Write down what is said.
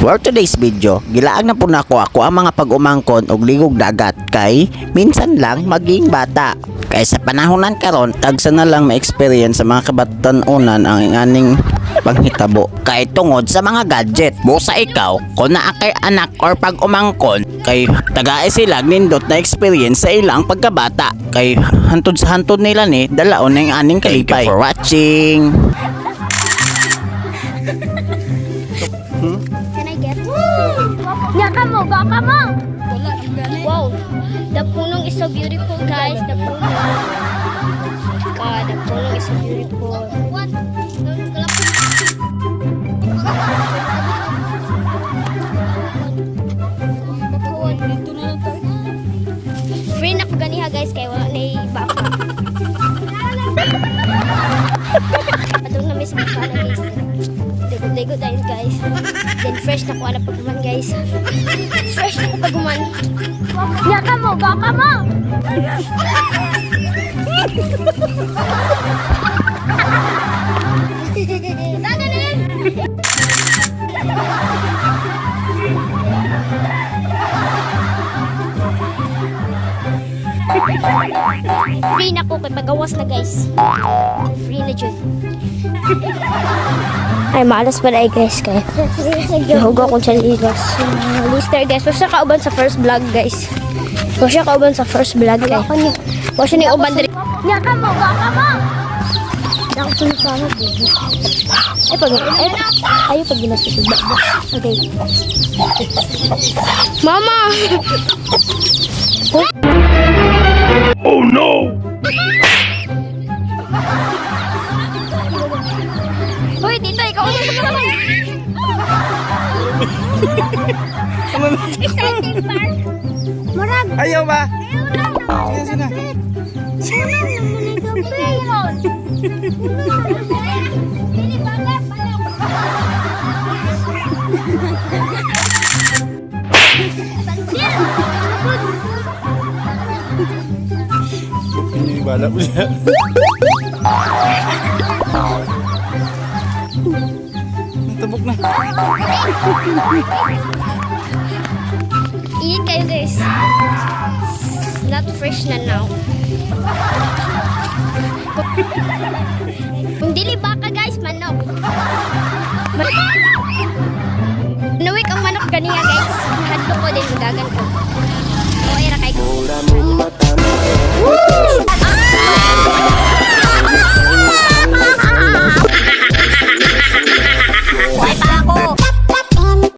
For today's video, gilaag na po nako ako ang mga pag-umangkon og ligog dagat kay minsan lang maging bata. Kay sa panahonan karon, tagsa na lang ma-experience sa mga kabatan-unan ang aning panghitabo. Kay tungod sa mga gadget, busa ikaw, kung naa kay anak or pag-umangkon, kay tagae sila nindot na experience sa ilang pagkabata. Kay hantod sa hantod nila ni, dalaon na yung aning kalipay. Thank you for watching! Can I get? Nyaka mo, baka mo! Wow, the punong is so beautiful, guys. The punong. God, the punong is so beautiful. What? Free na ko ganiha, guys, kay wala na baka. Atong na miss baka na, guys. Ligo-ligo tayo, guys. Then fresh na ko ala pag guys. Fresh na ko pag human. Nyaka mo, baka mo! Daganin! Free na ko kay pagawas na, guys. Free na jud. Ay, maalas pala ay, guys, kay nahugaw kong chaligas. Lister, guys. Wala siya kauban sa first vlog, guys. Wala siya kauban sa first vlog, kay. Wala siya ni uban diri. Nyaka mo, baka mo! Ako sumusama, baby. Ay, pag, ay, ayaw pag ginasusuba. Okay. Mama! Oh no! Hoy, dito, ikaw ano sa naman? Exciting park. Murag. Ayaw ba? Sige, sige na. Ini balap siya. Natabok na. Init kayo, guys. Not fresh na now. Kung dili baka, guys, manok. Nuwik ang manok ganiya, guys. Hadlo ko din, magagan ko. Okay ra kay ko. Ah!